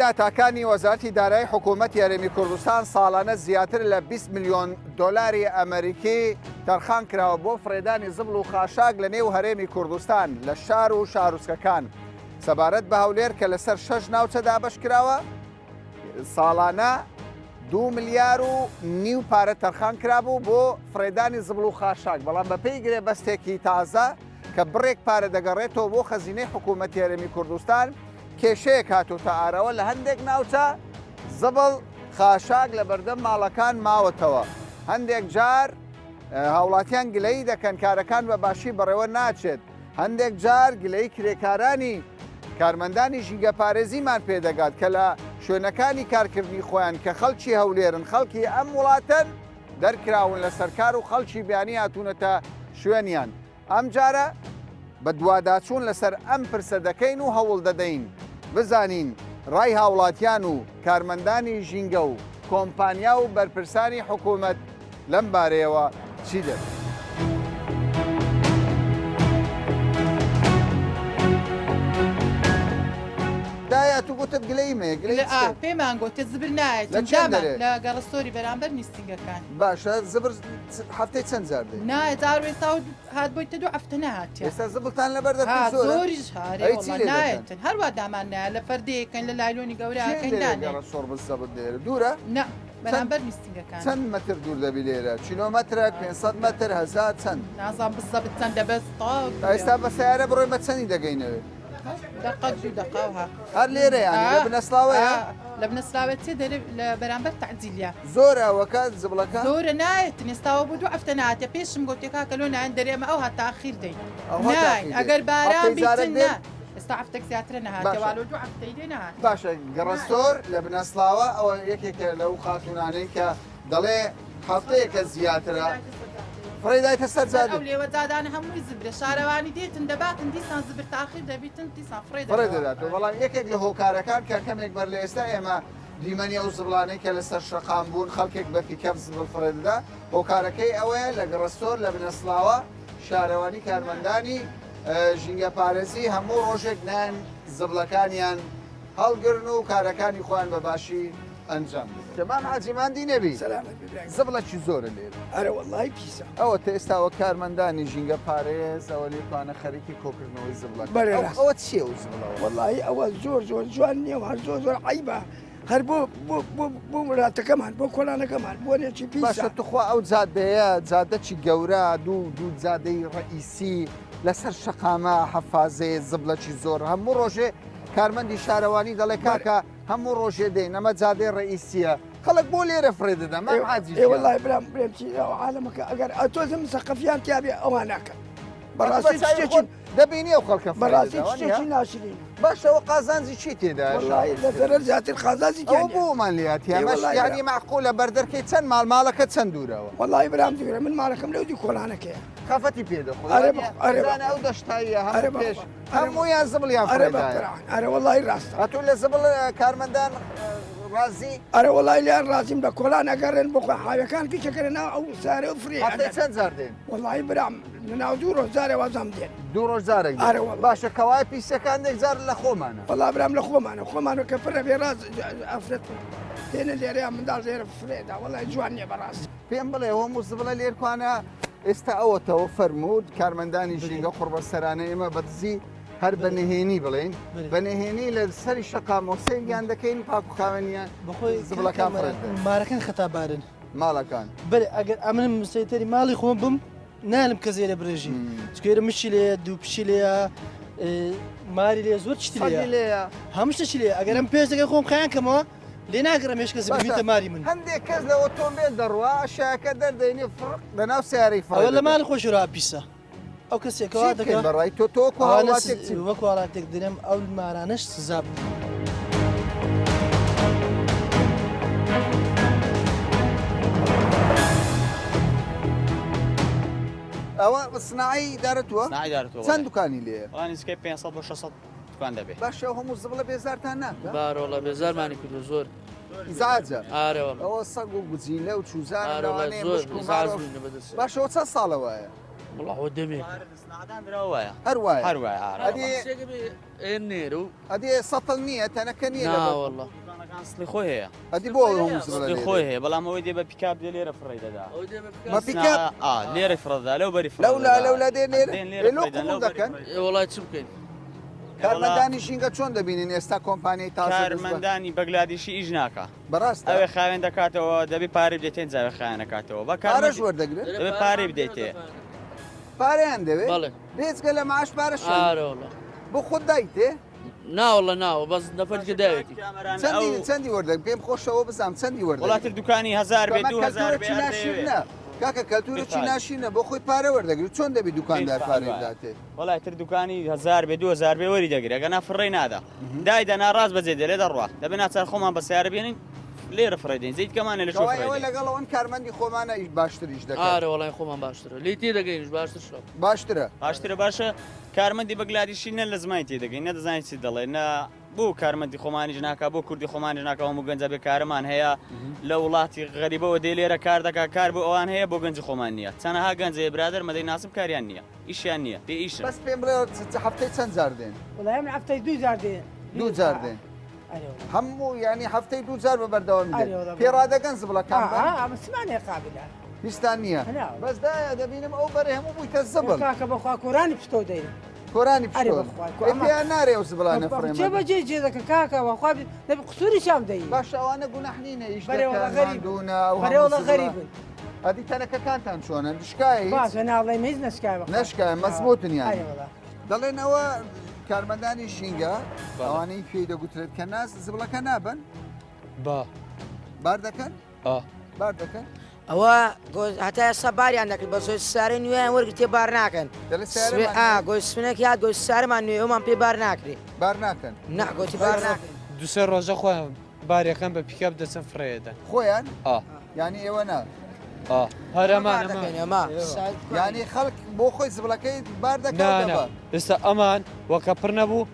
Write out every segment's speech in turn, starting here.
داتاکانی وەزارەتی دارایی حکوومەتی هەرێمی کوردستان ساڵانە زیاتر لە 20 ملیۆن دۆلاری ئەمریکی تەرخان کراوە بۆ فڕێدانی زبڵ و خاشاک لە نێو هەرێمی کوردستان لە شار و شارۆچکەکان. سەبارەت بە هەولێر کە لەسەر شەش ناوچە دابەش کراوە، ساڵانە دوو ملیار و نیو پارە تەرخان کرابوو بۆ فڕێدانی زبڵ و خاشاک، بەڵام بەپێی گرێبەستێکی تازە کە بڕێک پارە دەگەڕێتەوە بۆ خەزینەی حکوومەتی هەرێمی کوردستان، کێشەیەک هاتۆتە ئاراوە لە هەندێک ناوچە زبڵ خاشاک لە بەردەم ماڵەکان ماوەتەوە، هەندێک جار هاوڵاتیان گلەیی دەکەن کارەکان بە باشی بەڕێوە ناچێت، هەندێک جار گلەیی کرێکارانی کارمەندانی ژینگەپارێزیمان پێدەگات کە لە شوێنەکانی کارکردنی خۆیان کە خەڵکی هەولێرن خەڵکی ئەم وڵاتەن دەرکراون لەسەر کار و خەڵکی بیانی هاتوونەتە شوێنیان. ئەمجارە بەدواداچوون لەسەر ئەم پرسە دەکەین و هەوڵدەدەین بزانین ڕای هاوڵاتیان و کارمەندانی ژینگە و کۆمپانیا و بەرپرسانی حکومەت لەم بارەیەوە چی دەبێت. دایە تو گوتت گلەییم هەیە گلەیی چ کرد؟ پێمان گۆتێ زبر نایەت لە چێن دەرێ؟ لە گەڕەسۆری بەرامبەر نیستینگەکان. باشە زبر هەفتەی چەند جار دێ؟ نایەت ئارو ئێستا هات بۆی تە دوو هەفتە نەهاتیە. ئێستا زبڵتان لەبەر دەکەن ها زۆرە؟ زۆریش هارێ ئەی چی وەڵا لێ دەکەن؟ نایەتن هەروا دامان نایە لە فەردەیەکەن لە لایلۆنی چێن گەورەکەین دەرێ دانێ. گەڕەسۆر بزەبت لێرە دوورە؟ نا بەرامبەر میستینگەکان. چەند مەتر دوور دەبی لێرە؟ کیلۆمەترەک، 500 مەتر، هەزار چەند؟ نازانم بزەبت چەندە بەس تەواو دوورە. ئێستا بە سەیارە بڕۆین بە چەندی دەگەینەوێ؟ دەقە دوو دەقە ها. هەر لێرە یانی لە بنەسڵاوەیە؟ لە بنەسلاوە چێ دەرێ لە بەرامبەر تەعجیلیە. زۆرە ئەوەکە زبڵەکە؟ زۆرە نایەتن ئێستاوە بۆ دوو هەفتە ناتێ پێشم گۆتێ کاکە لۆ نایەن دەرێ ئەمە ئەوها تاخیر دەین ئەوها ناین تاخیر دەین. ئەگەر باران هەفتەی جارێک بیتن دێن؟ نا ئێستا هەفتەک زیاترە نەهاتێ باشە. وا لۆ دوو هەفتەی دێ نەهاتێ. باشە گەڕەسۆر لە بنەسڵاوە ئەوە یەکێکە لەو خاتوونانەی کە دەڵێ هەفتەیەکە زیاترە فڕێی دایتە سەر سەر جادە. ئەو لێوە جادانە هەمووی زبرە شارەوانی دێتن دەباتن دیسان زبر تاخیر دەبیتن دیسان فڕێ فڕێ دەدەوە. دەداتەوە بەڵام یەکێک لە هۆکارەکان کە کەمێک بەر لە ئێستا ئێمە دیمەنی ئەو زبڵانەی کە لەسەر شەقام بوون خەڵکێک بە پیکەپ زبڵ فڕێ دەدا هۆکارەکەی ئەوەیە لە گەڕەسۆر لە بنەسڵاوە شارەوانی کارمەندانی ژینگەپارێزی هەموو ڕۆژێک نان زبڵەکانیان هەڵگرن و کارەکانی خۆیان بە باشی ئەنجام بدەن. مام حاجی ماندی نەبی. سەلامەت بی برای. زبڵەکی زۆرە لێرە. ئەرە وەڵڵاهی پیسە. ئەوە تە ئێستا وە کارمەندانی ژینگە پارێز ئەوە لێتوانە خەریکی کۆکردنەوەی زبڵەکە. بەرێ ڕاست. ئەوە چییە ئەو زبڵەوە؟ وەڵڵاهی ئەوە زۆر زۆر جوان نییە و هەر زۆر زۆر عەیبە هەر بۆ بۆ بۆ بۆ وڵاتەکەمان بۆ کۆڵانەکەمان بۆنێکی پیسە. باشە توخوا ئەو جادەیە جادەکی گەورە دوو دوو جادەی ڕەئیسی لەسەر شەقامە حەفازەیە زبڵەکی زۆر هەموو ڕۆژێ کارمەندی شارەوانی دەڵێ کاکە هەموو ڕۆژێ دێن ئەمە جادەی ڕەئیسیە خەڵک بۆ لێرە فڕێ دەدا مام حاجی ئێ وەڵای برام برێم چی ئەو عالەمەکە ئەگەر ئەتۆزم سەقەفیان تیابێ ئەوان ناکەن بەڕاستی شتێکی دەبینی ئەو خەڵکە بەڕاستی شتێکی ناشرینە باشە ئەوە قازانجی چی تێدایە وەڵای لە زەرەر زیاتر قازانجی تیا ئەوە نییە. بۆمان لێهاتیە ئێ ئەمەش وەڵای یعنی برام. مەعقولە بەردەرکەی چەند ماڵ ماڵەکە چەند دوورەوە وەڵای برام دوورە من ماڵەکەم لەو دوو کۆڵانەکەیە خەفەتی پێ دەخۆی ئەرێ وانیە؟ بە- ئەرێ بە- بزانە ئەو دەشتاییە ئەرێ هەموو بە- پێش ئەرێ بە- هەموویان زبڵیان ئەرێ بە فڕێدایە قورعان ئەرێ وەڵای ڕاستە ئەتوو لە زبڵ کارمەندان ڕازی؟ ئەرێ وەڵای لێیان ڕازیم لە کۆڵان ئەگەڕێن بۆ خۆ حاویەکان پیچەکەنە ناو ئەو سارە و فرێ هەفتەی چەند جار دێن؟ وەڵای برام لە ناو دوو ڕۆژ جارێ وازام دێن دوو ڕۆژ جارێک دێن ئەرێ وەڵا. باشە کەوایە پیسەکان دێک جار لە خۆمانە وەڵا برام لە خۆمانە خۆمانە کە پڕە بێ ڕاز ئافرەت دێنە لێرەیان منداڵ لێرە فرێدا وەڵای جوان نییە بەڕاستی پێم بڵێ هەموو زبڵە لێرکوانە ئێستا ئەوەتەوە فەرموود کارمەندانی ژینگە قوڕبەسەرانە ئێمە بەدزی هەر بە نهێنی بڵێین بە نهێنی لە سەری شەقامەوە سەیریان دەکەین پاک و خاوێنیان بەخۆی زبڵەکان فڕێ دەدەن. مارەکان خەتابارن ماڵەکان بەرێ ئەگەر ئەمن مسەیتەری ماڵی خۆم بم نالم کە زێرە برێژی چکێرە مشی لێ دوو پشی لێە ماری لێ زۆر شتی سەگی لێیە هەموو شتێکی لێ ئەگەر ئەم پێش دەکەی خۆم خیان کەمەوە لێ ناگەڕێم هێشکە زبیتە ماری من هەندێک کەس لە ئۆتۆمبێل دەڕوا شاکە دەردەینێ فڕق لەناو سیارەی فڕێ ئەوە لە ماڵی خۆشی را پیسە ئەو کەسێکەوە چی بکەین دەکا بەڕای تۆ تۆ وەکو ئەوانە هاوڵاتیەک چی وەکو هاوڵاتیەک درێم ئەو مارانەش سزا بدەن. ئەوە سناعی دارەتووە؟ سناعی دارەتووە چەند دوکانی لێیە؟ وەڵا نزیکەی 500 بۆ 600 دوکان دەبێ. باشە ئەو هەموو زبڵە بێزارتان ناکا؟ بارۆڵە بێزارمانی کردووە زۆر. ئیزعاجە. ئارە وەڵا. ئەوە سەگ و گوجیلە و چوزانە ئارە وەڵا لەوانەیە زۆر مشک و ئیزعاج مارۆ بووین بەدەستیان. باشە ئەوە چەند ساڵە وایە؟ وەڵا ئەوە دەمێکە. هەر وایە. هەر وایە ئارە. ئەدی نێرە و ئەدی سەتڵ نییە تەنەکە نییە نا وەڵا. دوکانەکان سڵی خۆی هەیە. ئەدی بۆ ئەو هەموو زبڵە سڵی خۆی هەیە بەڵام ئەوەی دێ بە پیکاب دێ لێرە فڕێی دەدا. بە پیکاب؟ ئا لێرە فڕێ دەدا لەو بەری فڕێ لەولا لەولا دێن لێرە دێن لێرە لۆ فڕێ دەن، قبوڵ لەو بەری دەکەن؟ فڕێ ئێ وەڵای چ بکەین؟ کارمەندانی ژینگە چۆن دەبینن ئێستا کۆمپانیای تازە دەست بە کارمەندانی بەگلادیشی ئیش ناکا. بەڕاستە؟ ئەوێ خاوێن دەکاتەوە دەبی پارەی بدەیتێ ئینجا ئەوێ خاوێن ئەکاتەوە. بە پارەش کارمەندی وەردەگرن؟ دەبێ پارەی بدەیتێ. پارەیان دەوێ؟ بەڵێ. بێجگە لە معاش پارەشیان؟ ئارە وەڵا. بۆ خۆت دایتێ؟ نا وەڵا نا بەس نەفەرجکە داوێتی. چەندی چەندی وەردەگرن؟ پێم خۆشە ئەوە بزانم چەندی وەردەگرن؟ وەڵا تر دوکانی 1000 بێ 2000 بێ کەلتورێکی ناشیرنە کاکە کەلتورێکی ناشیرنە بۆ خۆی پارە وەردەگری چۆن دەبی دوکاندار پارەی بداتێ؟ وەڵا تر دوکانی 1000 بێ 2000 بێ وەری دەگرێ ئەگەر نا فڕێی نادا دای دەنا ڕاست بەجێ دێلێ دەڕوا دەبێ ناچار خۆمان بە سەیارە بێنین لێرە فڕێ دەین زەیت کەمانە لە شۆ کەوای ئەوە لەگەڵ ئەوەن کارمەندی خۆمانە ئیش باشتر ئیش دەکەن. ئارە وەڵای خۆمان باشترە لێی تێدەگەینیش باشتر شە. باشترە. باشترە باشە کارمەندی بەگلادیشی نە لە زمانی تێدەگەین نە دەزانین چی دەڵێ نە بۆ کارمەندی خۆمانیش ناکا بۆ کوردی خۆمانیش ناکا هەموو گەنجە بێکارەمان هەیە لە وڵاتی غەریبەوە دێ لێرە کار دەکا کار بۆ ئەوان هەیە بۆ گەنجی خۆمان نییە چەنەها گەنج هەیە برادەر مەدەی ناسم کاریان نییە ئیشیان نییە بێ ئیشن. بەس پێم بڵێ هەفتەی چەند جار دێن؟ وەڵای من هەفتەی دوو جار دێن. دوو جار دێن. هەموو یانی هەفتەی دوو جار بە بەردەوامی دێن. پێ ڕادەگەن زبڵەکان بەن؟ ئا ئا چمانێ قابلە. هیچتان نییە؟ بەس دایە دەبینم ئەو بەرەی هەموو بوویتە زبڵ. کاکە بەخوا کۆرانی پشتۆ دەین. کۆرانی پشتۆ. ئەی پێیان نارێ ئەو زبڵانە فڕێ مەدەن. جێبەجێ جێ دەکەن کاکە بەخوا دەبی قسووری چام دەین. باشە ئەوانە گوناح نینە ئیش دەکەن ماندوونە ئەو هەموو زبڵە. ئەدی تەنەکەکانتان چۆنە شکایە هیچ؟ باشە ناڵێم هیچ نەشکایە بەخوا. نەشکایە مەزبووتن یانی. ئەرێ وەڵا. دەڵێن ئەوە کارمەندانی ژینگە ئەوانەی پێی دەگوترێت کە ناز زبڵەکە نابەن؟ با. بار دەکەن؟ ئا. بار دەکەن؟ ئەوە هەتا ئێستا باریان دەکرد بە زۆر سارەی نوێیان وەرگرتێ بار ناکەن. دەڵێ سیارەمان ئا گۆی سونەک یاد گۆی سارەمان نوێ ئەومان پێ بار ناکرێ. بار ناکەن؟ نا گۆتی بار ناکەن. دوو سێ ڕۆژە خۆیان باریەکان بە پیکاب دەچن فڕێدەن. خۆیان؟ ئا. یانی ئێوە نا؟ ئا. هەر ئەمان ئەمان. ئەمە. یانی خەڵک بۆ خۆی زبڵەکەی بار دەکا و نا نا دەبا. ئێستا ئەمان وەکە پڕ نەبوو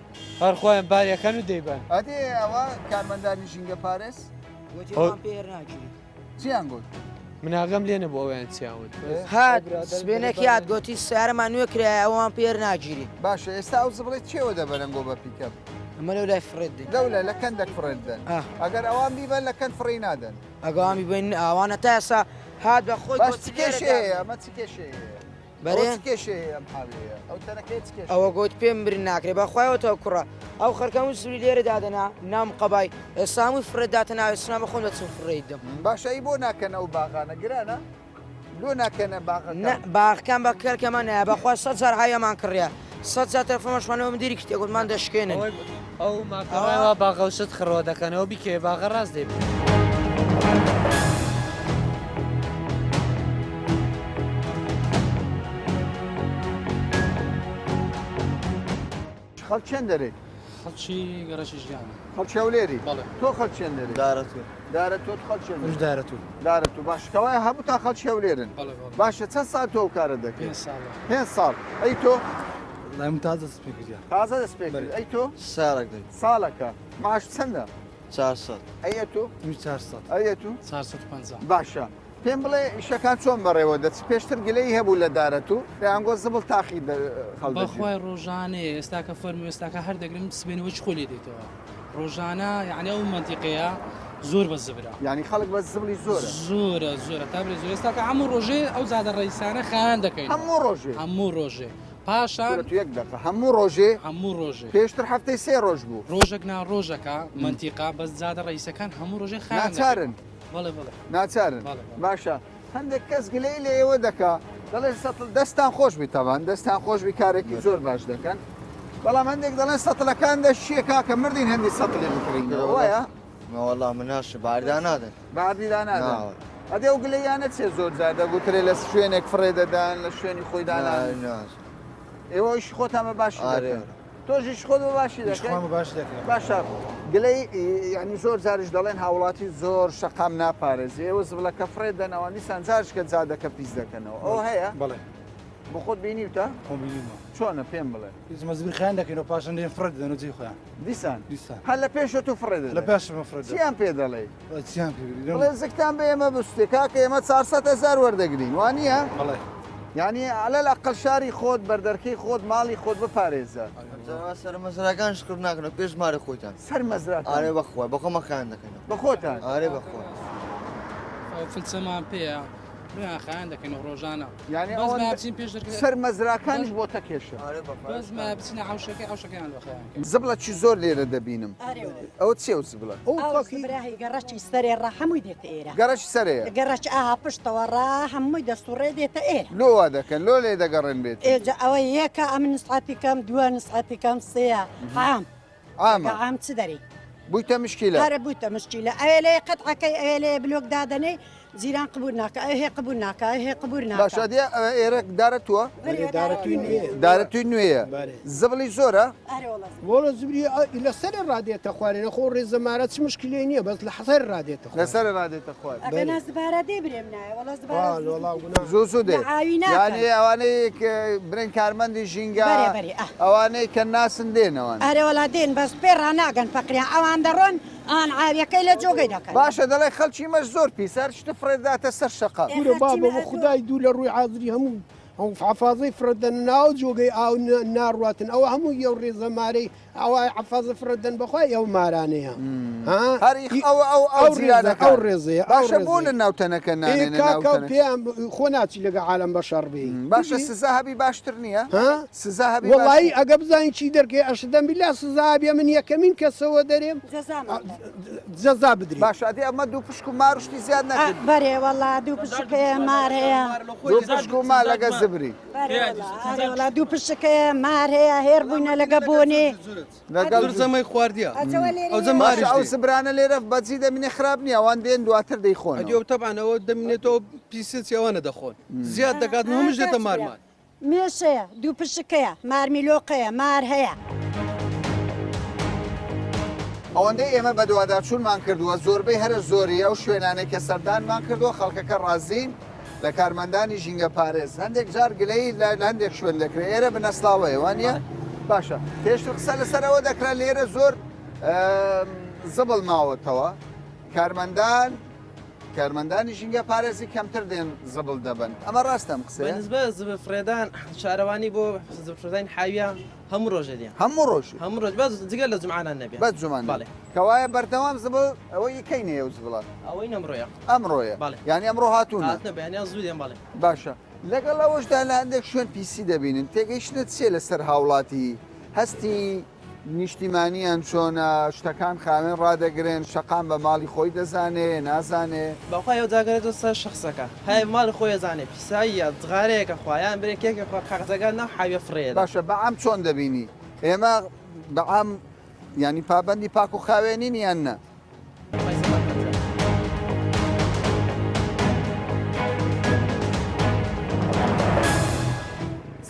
هەر خۆیان باریەکەن و دەیبەن. ئەدی ئەوە کارمەندانی ژینگە پارێز؟ گۆتی ئەوان پێ هەر ناگیرێ. چیان گوت؟ من ئاگام لێ نەبوو ئەویان چیان وت. هات سبێنێک یاد گۆتی سیارەمان نوێ کرایە ئەوان پێ هەر ناگیرێ. باشە ئێستا ئەو زبڵەی چێوە دەبەنن گۆ بە پیکەپ؟ ئەمە لەو لای فڕێت دەن. لەو لای لە کەندەک فڕێت دەن. ئەگەر ئەوان بیبەن لە کەند فڕێی نادەن. ئەگەر ئەوان بیبەن ئەوانە تا ئێستا هات بە خۆی باش گۆتی چ کێشەیە هەیە؟ ئەمە چ کێشەیە هەیە؟ بەرێ؟ ئەوە چ کێشەیە هەیە ئەم حاویەیە؟ ئەو تەنەکەیە چ کێشەیە؟ ئەوە گۆت پێم برین ناکرێ بەخوای ئەوە کوڕە ئەو خەرکە هەموو سوری لێرە دادەنا نام قەبای ئێستا هەمووی فڕێ داتە ناوێ سنا بە خۆم دەچم فڕێی دەم. باشە ئەی بۆ ناکەن ئەو باغانە گرانە؟ لۆ ناکەنە باغەکان؟ نا باغەکان بە کەرکەمان نایە بەخوا 100 جار حاویەمان کڕیە 100 جار تەلەفۆنمان مدیری کردێ گوتمان دەشکێنن. ئەو ماکەڕایەوە باغە و شت خڕۆ دەکەنەوە بیکەوێ باغە ڕاست دەبی. خەڵک چێن دەرێ؟ خەڵکی گەڕەکی ژیانە. خەڵکی هەولێری؟ بەڵێ. تۆ خەڵکی چێن دەرێ؟ دارەتوو. دارەتوو تۆ خەڵکی چێن دەرێ؟ منیش دارەتوو. دارەتوو باش کەوایە هەمووتان خەڵکی هەولێرن. بەڵێ بەڵێ. باشە چەند ساڵ تۆ ئەو کارە دەکەی؟ پێنج ساڵە. پێنج ساڵ. ئەی تۆ؟ وەڵای من تازە دەست پێ کردیە. تازە دەست پێ کرد. ئەی تۆ؟ ساڵێک دەبی. ساڵەکە. معاش چەندە؟ 400. ئەی ئەتوو؟ منیش 400. ئەی ئەتوو؟ 450. باشە پێم بڵێ ئیشەکان چۆن بەڕێوە دەچ پێشتر گلەیی هەبوو لە دارەتوو دەیانگۆ زبڵ تاقی خەڵ دەگرن. بەخوای ڕۆژانەیە ئێستاکە فەرموو ئێستاکە هەر دەگرم سبەینێ وەکی خۆی لێ دێتەوە ڕۆژانە یعنی ئەو مەنتیقەیە زۆر بە زبرە. یعنی خەڵک بە زبڵی زۆرە. زۆرە زۆرە تا بڵێ زۆر ئێستاکە هەموو ڕۆژێ ئەو جادە ڕەئیسانە خایان دەکەین. هەموو ڕۆژێ. هەموو ڕۆژێ پاشان. کورە تو یەک دەقە هەموو ڕۆژێ. هەموو ڕۆژێ. پێشتر هەفتەی سێ ڕۆژ بوو. ڕۆژێک نا ڕۆژەکە مەنتیقە بەس جادە ڕەئیسەکان هەموو ڕۆژێ خایان دەکەین. ناچارن. بەڵێ بەڵێ. ناچارن. بەڵێ بەڵێ. باشە هەندێک کەس گلەیی لە ئێوە دەکا دەڵێ سەتڵ دەستان خۆش بی تەبان دەستان خۆش بی کارێکی زۆر باش دەکەن بەڵام هەندێک دەڵێن سەتڵەکان دەشیە کاکە مردین هەندی سەتڵی بکڕینەوە وایە؟ وەڵا من ناشم بە عەردی نادەن. بە عەردی دانادەن. ئەدی ئەو گلەییانە چیە زۆر جار دەگوترێ لە شوێنێک فڕێ دەدەن لە شوێنی خۆی دانانن؟ ئێوە ئیشی خۆتان بە باشی دەکەن. تۆش ئیش خۆت بە باشی دەکەی؟ خۆم بە باشی دەکەم. باشە گلەی یعنی زۆر جاریش دەڵێن هاوڵاتی زۆر شەقام ناپارێزی ئێوە زبڵەکە فڕێ دەنەوە دیسان جارشکە جادەکە پیس دەکەنەوە ئەو هەیە؟ بەڵێ. بۆ خۆت بینیوتە؟ خۆم بینیومە. چۆنە پێم بڵێ؟ هیچ مەزبیر خیان دەکەینەوە پاشان دێن فڕێ دەدەنەوە جێی خۆیان. دیسان؟ دیسان. هەر لە پێشە تو فڕێ دەدەن؟ لە پێشمە فڕێ دەدەن. چیان پێ دەڵێی؟ چیان پێ بڵێ زگتان بە ئێمە بسوتێ کاکە ئێمە 400 هەزار وەردەگرین وانییە؟ بەڵێ. یانی علی الاقل شاری خۆت بەردەرکەی خۆت ماڵی خۆت بپارێزە. سەر مەزراکان شکر ناکەن پێش ماری خۆتان. سەر مەزراکان. ئارێ بەخوا بەخۆمان خیان دەکەن. بە خۆتان. ئارێ بەخوا. فلچەمان پێیە لۆیان خایان دەکەین ڕۆژانە. یانی ئەوەن سەر مەزراکانیش بۆتە کێشە. بەس ما بچینە حەوشەکەی حەوشەکەیان لۆ خایان کەین. زبڵە چی زۆر لێرە دەبینم ئەوە چیە ئەو زبڵە؟ ئەو زبرە هی گەڕەکی سەرێ ڕا هەمووی دێتە ئێرە. گەڕەکی سەرێیە؟ گەڕەکی ئاها پشتەوە ڕا هەمووی دەسوڕێ دێتە ئێرە. لۆ وا دەکەن؟ لۆ لێ دەگەڕێن بێت؟ ئێجا ئەوە یەکە ئەمن نسعەتی کەم دووە نسعەتی کەم سێیە عام. عامە. عام چ دەرێی؟ بوویتە مشکیلە. ئەرێ بوویتە مشکیلە. ئەوێ لێ قەتعەکەی ئەوێ لێ بلۆک دادەنێی جیران قبول ناکا ئەوێ هێ قبول ناکا ئەوێ هێ قبول ناکا. باشە ئەدی ئێرە دارە تووە؟ بەرێ دارە تووی نوێیە. دارە تووی نوێیە. بەرێ. زبڵی زۆرە؟ ئەرێ وەڵا زبڵ. وەڵا زبری لە سەرێ ڕادێتە خوارێ نەخۆ ڕێزەمارە چ مشکلەی نییە بەس لە سەر ڕادێتە خوارێ. لە سەرێ ڕادێتە خوارێ. ئەگەنا زبارە دێ برێم نایە وەڵا زبارە وەڵا گوناهە. زوو زوو دێ. لە ئاوی ناکەن. یانی ئەوانەی برێن کارمەندی ژینگە بەرێ بەرێ ئا. ئەوانەی کە ناسن دێن ئەوان. ئەرێ وەڵا دێن بەس پێ ڕاناگەن فەقریان ئەوان دەڕۆن ئەوان عاویەکەی لە جۆگەی دەکەن. باشە دەڵێ خەڵکی مەش زۆر پیسە هەر شتە فڕێداتە سەر شەقام. کورە بابە بە خودای دوو لە ڕووی عازری هەموو عەفازەی فڕێدەن ناو جۆگەی ئاو ناڕواتن ئەوە هەموو یەو ڕێزە مارەی ئەوە عەفازە فڕێدەن بەخوای ئەو مارانەیە ها هەر ئەو ئەو ئەو جیرانەکان ئەو ڕێزەیە باشە بۆ لە ناو تەنەکە نانێنە ناو کاکە پێیان خۆ ناچی لەگە عالەم بەشەڕ بێ باشە سزا هەبی باشتر نییە ها سزا هەبی وەڵایی ئەگە بزانین چی دەرکەی ئەشدەم بیلا سزا بێ من یەکەمین کەسەوە دەرێم جەزا بدرێ. باشە ئەدی ئەمە دوو پشک و مار و شتی زیاد نەکرد. بەرێ وەڵا دوو پشک هەیە مار هەیە. دوو پشک و مار لەگە زبری. ئەرێ وەڵا دوو پشک هەیە مار هەیە هێر بووینە لەگە بۆنێ. لەگەڵ زەمەی خواردیە ئەو باشە ئەو زبرانە لێرە بەجی دەمینێ خراپ نییە ئەوان دێن دواتر دەیخۆن. ئەدی ئەو تەبعەن ئەوە دەمینێتەوە پیسێتی ئەوانە دەخۆن زیاد دەکات هەمووش دێتە مارمان. مێش هەیە، دووپشک هەیە، مارمیلۆق هەیە، مار هەیە. ئەوەندەی ئێمە بەدواداچوونمان کردووە، زۆربەی هەرە زۆری ئەو شوێنانەی کە سەردانمان کردووە، خەڵکەکە ڕازین لە کارمەندانی ژینگەپارێز. هەندێک جار گلەیی لە هەندێک شوێن دەکرێت. ئێرە بنەسڵاوەیە، وانییە؟ باشە. پێشتر قسە لەسەر ئەوە دەکرا لێرە زۆر زبڵ ماوەتەوە. کارمەندان کارمەندانی ژینگە پارێزی کەمتر دێن زبڵ دەبەن ئەمە ڕاستە ئەم قسەیە؟ بەنسبە زبڵ فڕێدان شارەوانی بۆ زبڵ فڕێدانی حاویە هەموو ڕۆژێ دێن هەموو ڕۆژێ هەموو ڕۆژ بەس جگە لە جومعانان نەبێ بەس جومعان بەڵێ کەوایە بەردەوام زبڵ ئەوەی کەی نەیە ئەو زبڵە ئەوەی نەمڕۆیە ئەمڕۆیە بەڵێ یانی ئەمڕۆ هاتوونە هاتنە بەیانیان زوو دێن بەڵێ باشە لەگەڵ ئەوەشدا لە هەندێک شوێن پیسی دەبینن تێگەیشتنت چییە لەسەر هاوڵاتی هەستی نیشتیمانیان چۆنە شتەکان خاوێن ڕادەگرن شەقام بە ماڵی خۆی دەزانێ نازانێ. بەخوا ئەو جاگەرێتەوە سەر شەخسەکە هەیە ماڵی خۆی ئەزانێ پیساییە جغارەیەکە خوا یان برێ کێکێ خوا کاغزەکان ناو حاویە فڕێ ئەدا. باشە بە عام چۆن دەبینی ئێمە بە عام یانی پابەندی پاک و خاوێنین یان نا؟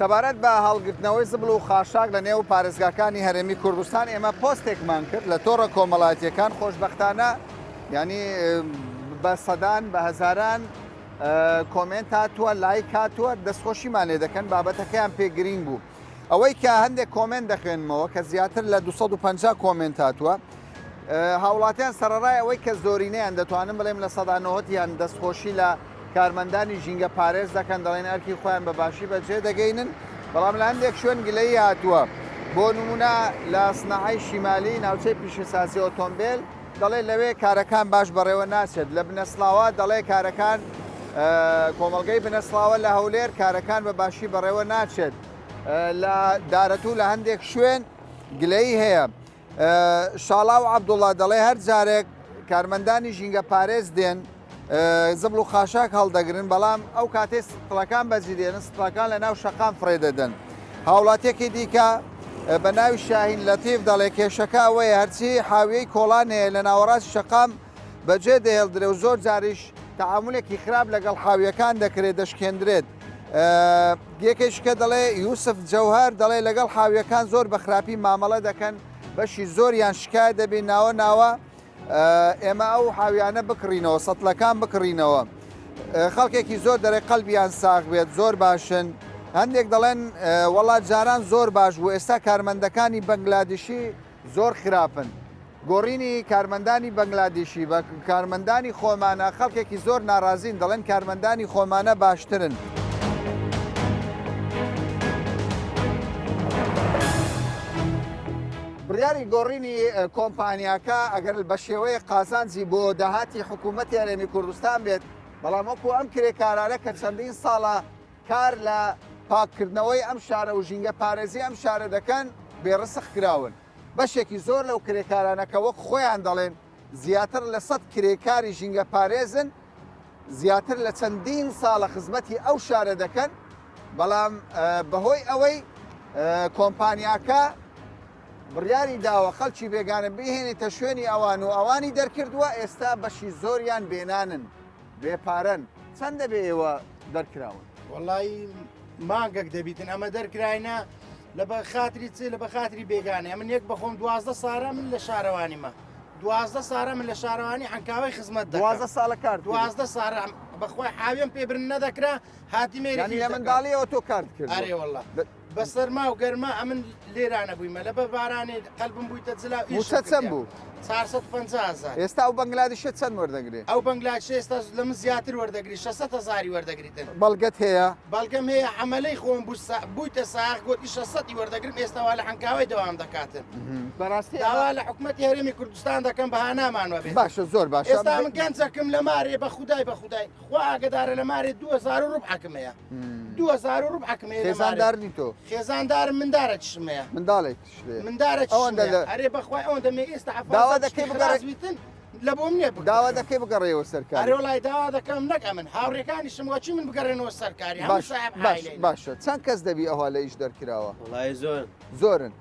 سەبارەت بە هەڵگرتنەوەی زبڵ و خاشاک لە نێو پارێزگاکانی هەرێمی کوردستان ئێمە پۆستێکمان کرد لە تۆڕە کۆمەڵایەتیەکان خۆشببختانە ینی بە سەدان بە هەزاران کۆمێنت هاتووە لایک هاتووە دەستخۆشیمان لێ دەکەن بابەتەکەیان پێ گرینگ بوو ئەوەی کە هەندێک کۆمێنت دەخوێنمەوە کە زیاتر لە 250 کۆمێنت هاتووە هاوڵاتیان سەرەڕای ئەوەی کە زۆرینەیان دەتوانم بڵێم 90% یان دەستخۆشی لە کارمەندانی ژینگە پارێز دەکەن دەڵێن ئەرکی خۆیان بە باشی بەجێ دەگەینن بەڵام لە هەندێک شوێن گلەیی هاتووە بۆ نمونە لە سناعەی شیمالی ناوچەی پیشەسازی ئۆتۆمبیل دەڵێ لەوێ کارەکان باش بەڕێوە ناچێت لە بنەسڵاوە دەڵێ کارەکان کۆمەڵگەی بنەسڵاوە لە هەولێر کارەکان بە باشی بەڕێوە ناچێت لە دارەتوو لە هەندێک شوێن گلەیی هەیە شاڵاو عەبدوڵا دەڵێ هەر جارێک کارمەندانی ژینگە پارێز دێن زبڵ و خاشاک هەڵدەگرن بەڵام ئەو کاتێ سپڵەکان بەجی دێنن سپڵەکان لە ناو شەقام فڕێ دەدەن هاوڵاتیەکی دیکە بە ناوی شاهین لەتیف دەڵێ کێشەکە ئەوەیە هەرچی حاویەی کۆڵان هەیە لە ناوەڕاستی شەقام بەجێ دەهێڵدرێ و زۆر جاریش تەعامولێکی خراپ لەگەڵ حاویەکان دەکرێت دەشکێندرێت یەکێکیشکە دەڵێ یوسف جەوهەر دەڵێ لەگەڵ حاویەکان زۆر بە خراپی مامەڵە دەکەن بەشی زۆریان شکایەت دەبین ناوە ناوە ئێمە ئەو حاویانە بکڕینەوە سەتلەکان بکڕینەوە خەڵکێکی زۆر دەرێ قەلبیان ساغ بێت زۆر باشن هەندێک دەڵێن وەڵا جاران زۆر باش بوو ئێستا کارمەندەکانی بەنگلادیشی زۆر خراپن گۆڕینی کارمەندانی بەنگلادیشی بە کارمەندانی خۆمانە خەڵکێکی زۆر ناڕازین دەڵێن کارمەندانی خۆمانە باشترن. بڕیاری گۆڕینی کۆمپانیاکە ئەگەر بە شێوەیەک قازانجی بۆ داهاتی حکوومەتی هەرێمی کوردستان بێت، بەڵام وەکو ئەم کرێکارانە کە چەندین ساڵە کار لە پاککردنەوەی ئەم شارە و ژینگە پارێزی ئەم شارە دەکەن بێڕسق کراون. بەشێکی زۆر لەو کرێکارانە کە وەک خۆیان دەڵێن زیاتر لە سەد کرێکاری ژینگەپارێزن، زیاتر لە چەندین ساڵە خزمەتی ئەو شارە دەکەن، بەڵام بەهۆی ئەوەی کۆمپانیاکە بڕیاری داوە خەڵکی بێگانە بهێنێتە شوێنی ئەوان و ئەوانی دەرکردووە، ئێستا بەشی زۆریان بێنانن، بێپارەن. چەند دەبێ ئێوە دەرکراون؟ وەڵی مانگەک دەبیتن ئەمە دەرکراینە لە بە خاتری چ لە بە خاتری بێگانە من یەک بەخۆم 12 سارە من لە شارەوانیمە 12 سارە من لە شارەوانی عەنکاوەی خزمەت دەکەم 12 ساڵە کار 12 سارە بەخوای حاویم پێ برن نەدەکرا هاتی مێری یانی لە منداڵیەوە تۆ کارت کرد ئەرێ والله بە سەرما و گەرما ئەمن لێرانە بوویمە لە بە بارانێ قەلبم بوویتە جلا مووچە چەند بوو؟ 450 هەزار ئێستا ئەو بەنگلادیشە چەند وەردەگرێ؟ ئەو بەنگلادیشە ئێستا لە من زیاتر وەردەگری 600 هەزاری وەردەگریتن بەڵگەت هەیە؟ بەڵگەم هەیە عەمەلەی خۆم بوو بوویتە ساغ گۆتی 600 ی وەردەگرم ئێستا وا لە عەنکاوەی دەوام دەکاتن بەڕاستی داوا لە حکومەتی هەرێمی کوردستان دەکەم بە هانامانوە بێت باشە زۆر باشە ئێستا من گەنجەکم لە مارێ بە خودای بە خودای خوا ئاگدارە لە مارێ 2000 و ڕبعەکم هەیە 2000 و ڕبعەکم هەیە خێزاندار نی تۆ خێزاندارم مندارە چشم هەیە منداڵێک مندارە ئەوەندە لە ئەرێ بەخوای ئەوەندە مێ ئێستا داوا دەکەی بگەڕێ بیتن لە بۆم نییە داوا دەکەی بگەڕێەوە سەرکار ئەرێ وڵای داوا دەکەم نەک ئەمن هاوڕێکانیشم وەچی من بگەڕێنەوە سەرکاری باش باش باشە چەند کەس دەبی ئەوها لە ئیش دەرکراوە وڵای زۆر زۆرن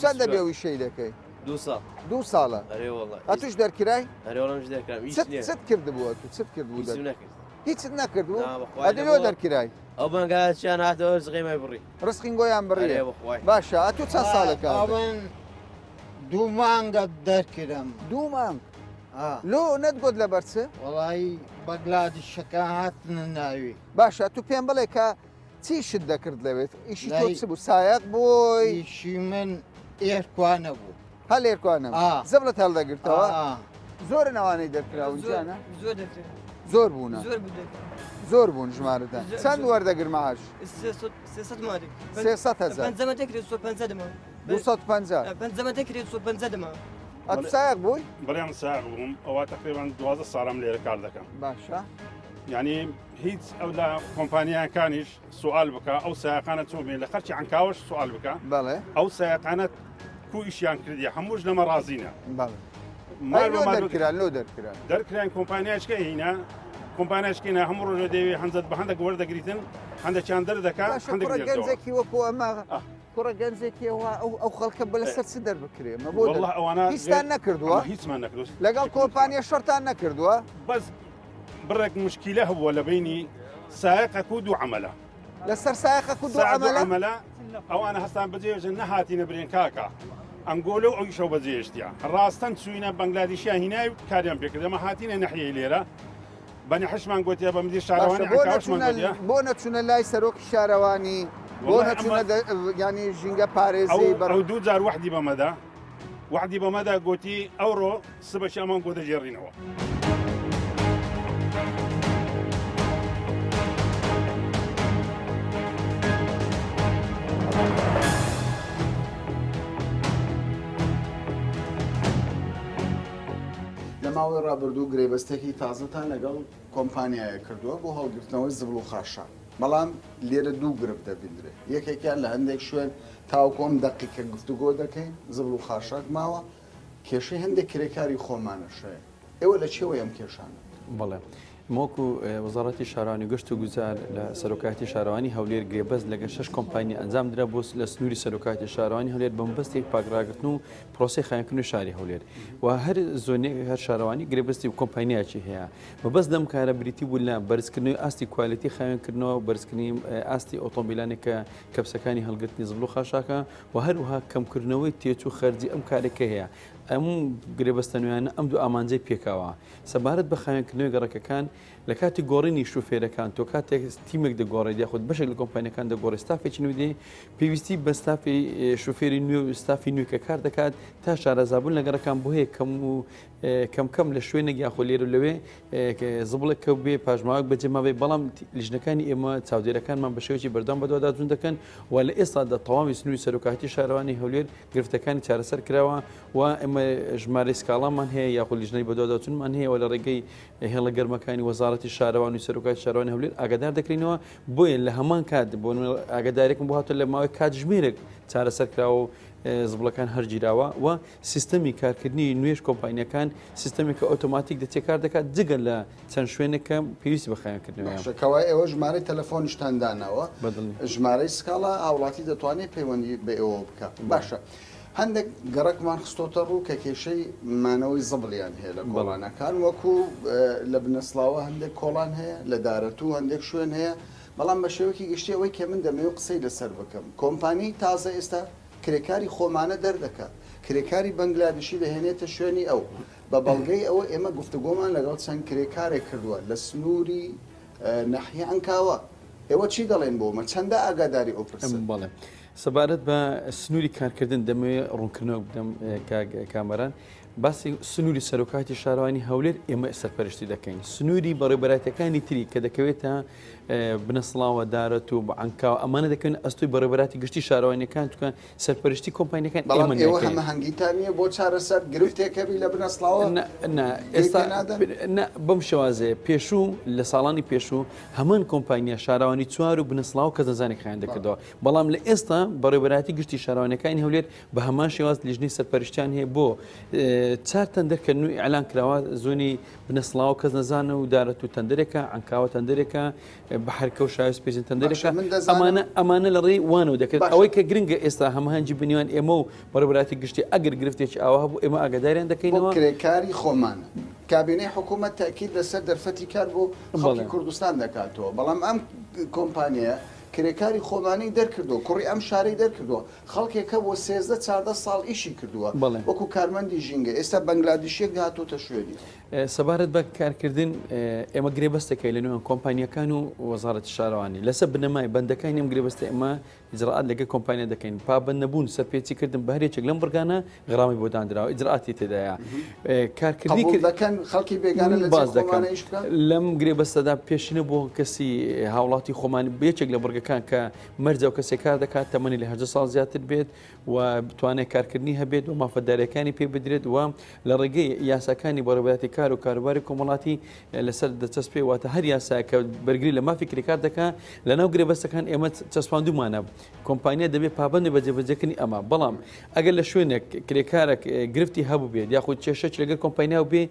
چەند دەبێ ئەو ئیشەی دەکەی دوو ساڵ دوو ساڵە ئەرێ وەڵا ئەتوش دەرکرای ئەرێ وەڵا منیش دەرکرام هیچ چت نییە چت کردبوو ئەتو چت کردبوو هیچم دەر نەکرد هیچت نەکردبوو نا بەخوای ئەدی لۆ لەبۆ دەرکرای ئەو بەنگاچیان هاتەوە رزقی مای بڕی ڕزقینگۆیان ئەرێ بڕیە بەخوای باشە ئەتو چەند ساڵە کار دەکەی؟ ئەمن دوو مانگە دەرکرم دوو مانگ لۆ نەتگۆت لەبەر چ؟ وەڵایی بەگلادیشەکان هاتنە ناوی باشە ئەتو پێم بڵێ کە چی شت دەکرد لەوێت ئیشی تۆ چ بوو سایەق بووی ئیشی من ئێرکوانە بوو هەر ئێرکوانە زبڵت هەڵدەگرتەوە زۆرن ئەوانەی دەرکراون جیانە زۆر دەکرێن زۆر بوونە زۆر بوو دەکرێن زۆر بوون ژمارەتان چەند وەردەگر معاش 300 مارک 300 هەزار پەنجەمە دەکرێت 150 دەما 250 پەنجەمە دەکرێت 150 دەما ئەتو سایەق بووی؟ بەڵێ من سایەق بووم ئەوە تقریبا 12 ساڵم لێرە کار دەکەم باشە یعنی هیچ ئەو لە کۆمپانیاکانیش سوال بکە ئەو سایقانە چۆن بێن لە خەرکی عنکاوەش سوال بکە بەڵێ ئەو سایقانە کو ئیشیان کردی هەمووش لەمە ڕازینە بەڵێ مال لۆ بە مال دەرکران لۆ دەرکران دەرکران کۆمپانیاچکە هینا کۆمپانیاچکەینە هەموو ڕۆژە دەوێ هەنزەت بە هەندێک وەردەگریتن هەندێکیان دەردەکا باشە هەندێک کوڕە دێتەوە. گەنجێکی وەکو ئەمە کوڕە گەنجێکی وا ئەو ئەو خەڵکە بە لەسەر چ دەربکرێ مە بۆ والله ئەوانە هیچتان نەکردووە هیچمان نەکردووە لەگەڵ کۆمپانیا شەڕتان نەکردووە بەس بڕێک مشکیلە هەبووە لە بینی سایەقەک و دوو عەمەلە. لەسەر سایەقەک و دوو عەمەلە؟ عەمەلە ئەوانە هەستان بەجێژن نەهاتینە برێن کاکە ئەنگۆلە و ئەویشەو بەجێشتیا ڕاستەن چوینە بەنگلادیشیان هینای و کاریان پێکرد ئەمە هاتینە نەحیەی لێرە بە نەحشمان گوتیا بە مدیر شارەوانی بۆ عەنکاوەشمان نەچوونە گوتیا بۆ نەچوونە لای سەرۆکی شارەوانی بۆ والله نەچوونە ئەمە- دە- ینی ژینگە پارێزی ئەو بەر ئەو دوو جار وەحدی بەمەدا وەعدی بەمەدا گوتی ئەوڕۆ سبەکی ئەمان گۆ دەگێڕینەوە. لە ماوەی ڕابردوو گرێبەستێکی تازەتان لەگەڵ کۆمپانیایەک کردووە بۆ هەڵگرتنەوەی زبڵ و خاشاک، بەڵام لێرە دوو گرفت دەبیندرێت، یەکێکیان لە هەندێک شوێن تاوەکو ئەم دەقیقە گفتوگۆ دەکەین زبڵ و خاشاک ماوە، کێشەی هەندێک کرێکاری خۆمانەش هەیە، ئێوە لە چێوەی ئەم کێشانەن؟ بەڵێ. وەکو وەزاڕەتی شارەوانی و گەشت و گوزار لە سەرۆکایەتی شارەوانی هەولێر گرێبەست لەگەل شەش کۆمپانیا ئەنجام درا بۆ لە سنووری سەرۆکایەتی شارەوانی هەولێر بە مەبەستی پاکڕاگرتن و پرۆسەی خاوێنکردنی شاری هەولێر و هەر زۆنێک هەر شارەوانی گرێبەستی و کۆمپانیاکی هەیە مەبەست لەم کارە بریتی بوو لە بەرزکردنەوەی ئاستی کوالێتی خاوێنکردنەوە و بەرزکردنی ئاستی ئۆتۆمبیلانێک کە کەپسەکانی هەڵگرتنی زبڵ و خاشاکە و هەروەها کەمکردنەوەی تێچوو خەرجی ئەم کارێک کە هەیە. ئەم گرێبەستە نوێیانە ئەم دوو ئامانجەی پێکاوە. سەبارەت بە خاوێنکردنەوەی گەڕەکەکان، لە کاتی گۆڕینی شوفێرەکان تۆ کاتێک تیمێک دەگۆڕێت یاخود بەشێک لە کۆمپانیەکان دەگۆڕێت ستافێکی نوێ دێ پێویستی بە ستافی شوفێری نوێ و ستافی نوێ کە کار دەکات تا شارەزابوون لە گەڕەکان بۆ هەیە کەم و کەم کەم لە شوێنێک یاخۆ لێرە و لەوێ زبڵێک کە بێ پاشماوەک بەجێ مابێ بەڵام لیژنەکانی ئێمە چاودێرەکانمان بە شێوەیەکی بەردەوام بەدواداچوون دەکەن و لە ئێستادا تەواوی سنووری سەرۆکایەتی شارەوانی هەولێر گرفتەکانی چارەسەر کراوە و ئێمە ژمارەی سکاڵامان هەیە یاخود لیژنەی بەدواداچوونمان هەیە و لە ڕێگەی هێڵە گەرمەکانی وەزارەتی شارەوانی و سەرۆکایەتی شارەوانی هەولێر ئاگادار دەکرینەوە بۆیە لە هەمان کات بۆ ئاگادارێکم بۆ هاتووە لە ماوەی کاتژمێرێک چارەسەر کراوە و زبڵەکان هەرگیراوە و سیستەمی کارکردنی نوێژ کۆمپانیەکان سیستەمێکە ئۆتۆماتیک دەچێت کار دەکات جگە لە چەند شوێنێک کە پێویستی بە خاوێنکردنەوەیە. باشە کەوایە ئێوە ژمارەی تەلەفۆنیشتان داناوە ژمارەی سکاڵا هاوڵاتی دەتوانێت پەیوەندی بە ئێوەوە بکات باشە هەندێک گەڕەکمان خستۆتە ڕوو کە کێشەی مانەوەی زبڵیان هەیە لە کۆڵانەکان وەکو لە بنەسڵاوە هەندێک کۆڵان هەیە لە دارەتوو هەندێک شوێن هەیە بەڵام بە شێوەیەکی گشتی ئەوەی کە من دەمەوێت قسەی لەسەر بکەم کۆمپانی تازە ئێستا کرێکاری خۆمانە دەردەکات، کرێکاری بەنگلادیشی دەهێنێتە شوێنی ئەو، بە بەڵگەی ئەوە ئێمە گفتوگۆمان لەگەڵ چەند کرێکارێک کردووە لە سنووری ناحیە عەنکاوە، ئێوە چی دەڵێن بۆ ئەمە، چەندە ئاگاداری ئەو پرسەن؟ بەڵێ سەبارەت بە سنووری کارکردن دەمەوێت ڕوونکردنەوە بدەم کاک کامەران، باسی سنووری سەرۆکایەتی شارەوانی هەولێر ئێمە سەرپەرشتی دەکەین، سنووری بەڕێوەبەرایەتیەکانی تری کە دەکەوێتە بنەسڵاوە دارەت و عەنکاوە ئەمانە دەکەون ئەستۆی بەڕێوەبەراتی گشتی شارەوانیەکان چونکە سەرپەرشتی کۆمپانیەکان بەڵام ئێمە ئێوە ناکەین. هەمەهەنگیتان نییە بۆ چارەسەر گرفتێک هەبی لە بنەسڵاوە نا نا گوێی ئێستا پێ نادەن؟ نا بەم شێوازەیە پێشوو لە ساڵانی پێشوو هەمان کۆمپانیا شارەوانی چوار و بنەسڵاوە کەس نەزانێک خۆیان دەکردەوە بەڵام لە ئێستا بەڕێوەبەرایەتی گشتی شارەوانیەکانی هەولێر بە هەمان شێواز لیژنەی سەرپەرشتیان هەیە بۆ چار تەندەر کە نوێ ئیعلان کراوە زۆنی بنەسڵاوە کەس نەزانە و دارەت و تەندەرێکە عەنکاوە تەندەرێکە بەحرکە و شایست پێزین تەندەرێکە باشە من دەزانم ئەمانە ئەمانە لە ڕێی وانەوە دەکرێت باشە ئەوەی کە گرنگە ئێستا هەماهەنگی بنیوان ئێمە و بەڕێوەبەرایەتی گشتی ئەگەر گرفتێکی ئاوا هەبوو ئێمە ئاگاداریان بۆ دەکەینەوە. کرێکاری خۆمانە کابینەی حکوومەت تەئکید لەسەر دەرفەتی کار بۆ خەڵکی بەڵێ. کوردستان دەکاتەوە بەڵام ئەم کۆمپانیایە کرێکاری خۆمانەی دەرکردووە کوڕی ئەم شارەی دەرکردووە خەڵکێک هەبووە 13 14 ساڵ ئیشی کردووە بەڵێ. وەکو کارمەندی ژینگە ئێستا بەنگلادیشیەک هاتۆتە شوێنی. سەبارەت بە کارکردن ئێمە گرێبەستێک هەیە لە نێوان کۆمپانیاکان و وەزارەتی شارەوانی لەسەر بنەمای بەندەکانی ئەم گرێبەستە ئێمە ئیجرائات لەگەڵ کۆمپانیا دەکەین پابەند نەبوون سەرپێچی کردن بە هەر یەکێک لەم بڕگانە غرامەی بۆ دانراوە ئیجرائاتی تێدایە کارکردنی قبوڵ دەکەن خەڵکی بێگانە لە باس جێی دەکەم خۆمانە ئیش بکات؟ لەم گرێبەستەدا پێشینە بۆ کەسی هاوڵاتی خۆمان یەکێک لە بڕگەکان کە مەرجە و کەسێک کار دەکات تەمەنی لە 18 ساڵ زیاتر بێت و توانای کارکردنی هەبێت و مافە دارایەکانی پێ بدرێت و لە ڕێگەی یاساکانی بەڕێوەبەرایەتی کار و کاروباری کۆمەڵاتی لەسەر دەچەسپێ واتە هەر یاسایەک کە بەرگری لە مافی کرێکار دەکا لەناو گرێبەستەکان ئێمە چەسپاندومانە کۆمپانیا دەبێت پابەند بە جێبەجێکردنی ئەمە بەڵام ئەگەر لە شوێنێک کرێکارێک گرفتی هەبوو بێت یاخود کێشەی لەگەر کۆمپانیا و بێ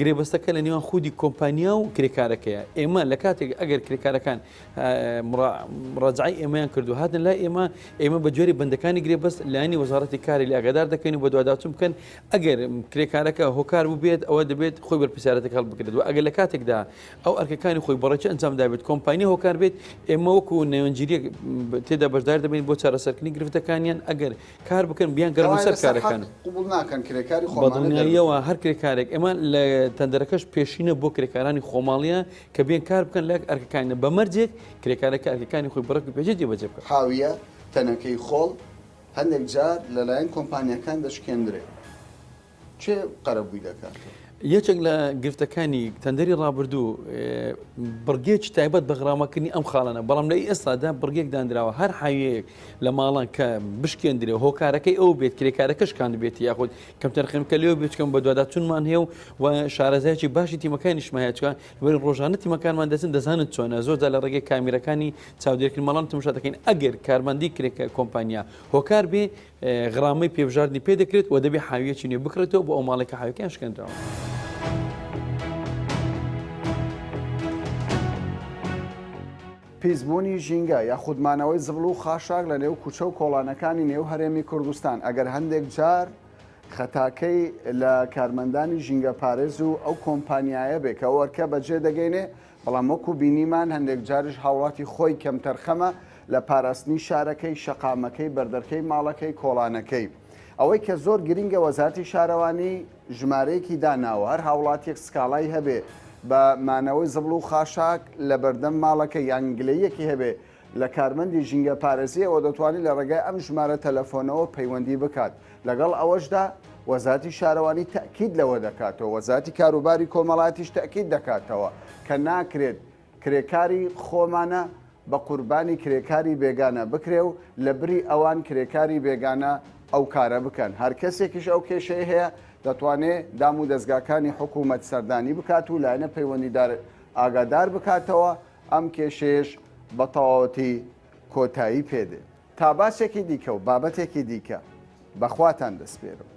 گرێبەستەکە لە نێوان خودی کۆمپانیا و کرێکارەکەیە ئێمە لە کاتێک ئەگەر کرێکارەکان مڕاجعەی ئێمەیان کردو هاتن لای ئێمە ئێمە بە جۆری بەندەکانی گرێبەست لایەنی وەزارەتی کاری لێ ئاگادار دەکەین و بەدواداچوون بکەن ئەگەر کرێکارەکە هۆکار بوو بێت ئەوە دەبێت خۆی بەرپرسیارەتەکە هەڵبگرێت و ئەگەر لە کاتێکدا ئەو ئەرکەکانی خۆی بەڕێکی ئەنجام دابێت کۆمپانیا هۆکار بێت ئێمە وەکو نێوەندگیریەک تێدا بەشدار دەبین بۆ چارەسەرکردنی گرفتەکانیان ئەگەر کار بکەن بیان گەڕن کەوایە سەر لەسەر حەق کارەکان. قبوڵ ناکەن کرێکاری خۆمانە بەدڵنیاییەوە دەربکەن. هەر کرێکارێک ئێمە لە تەندەرەکەش پێشینە بۆ کرێکارانی خۆماڵیە کە بێن کار بکەن لە ئەرکەکانیان بە مەرجێک کرێکارەکە ئەرکەکانی خۆی بە ڕێک و پێکی جێبەجێ بکات. حاویە، تەنەکەی خۆڵ هەندێک جار لەلایەن کۆمپانیاکان دەشکێندرێ، کێ قەرەبووی دەکاتەوە؟ یەکێک لە گرفتەکانی تەندەری ڕابردوو بڕگەیەکی تایبەت بە غرامەکردنی ئەم خاڵانە، بەڵام لە ئێستادا بڕگێک دانراوە هەر حاویەیەک لە ماڵان کە بشکێندرێ هۆکارەکەی ئەو بێت کرێکارەکە شکاندبێتی یاخود کەمتەرخەمی کە لێوە بێت چکەم بەدواداچوونمان هەیە و و شارەزایەکی باشی تیمەکانیشمان هەیە چکە لەبەر ڕۆژانە تیمەکانمان دەچن دەزانن چۆنە زۆر جار لە ڕێگەی کامیرەکانی چاودێرکردن ماڵان تەماشا دەکەین ئەگەر کارمەندی کرێکە کۆمپانیا هۆکار بێ غرامەی پێبژاردنی پێ دەکرێت و دەبێ حاویەکی نوێ بکڕێتەوە بۆ ئەو ماڵێک کە حاویەکەیان شکێنراوە. پیسبوونی ژینگە یاخود مانەوەی زبڵ و خاشاک لە نێو کوچە و کۆڵانەکانی نێو هەرێمی کوردستان ئەگەر هەندێک جار خەتاکەی لە کارمەندانی ژینگەپارێز و ئەو کۆمپانیایە بێ کە ئەو ئەرکە بەجێ دەگەینێ، بەڵام وەکو بینیمان هەندێک جاریش هاوڵاتی خۆی کەمتەرخەمە لە پاراستنی شارەکەی، شەقامەکەی، بەردەرکەی ماڵەکەی، کۆڵانەکەی. ئەوەی کە زۆر گرنگە وەزارەتی شارەوانی ژمارەیەکی داناوە هەر هاوڵاتیەک سکاڵای هەبێ بە مانەوەی زبڵ و خاشاک لە بەردەم ماڵەکەی یان گلەییەکی هەبێ لە کارمەندی ژینگە پارێزیەوە دەتوانێت لە ڕێگای ئەم ژمارە تەلەفۆنەوە پەیوەندی بکات لەگەڵ ئەوەشدا وەزارەتی شارەوانی تەئکید لەوە دەکاتەوە وەزارەتی کاروباری کۆمەڵایەتیش تەئکید دەکاتەوە کە ناکرێت کرێکاری خۆمانە بە قوربانی کرێکاری بێگانە بکرێ و لە بری ئەوان کرێکاری بێگانە ئەو کارە بکەن. هەر کەسێکیش ئەو کێشەی هەیە دەتوانێ دام و دەزگاکانی حکوومەت سەردانی بکات و لایەنە پەیوەندیدار ئاگادار بکاتەوە، ئەم کێشەیەش بە تەواوەتی کۆتایی پێ دێ. تا باسێکی دیکە و بابەتێکی دیکە بە خواتان دەسپێرم.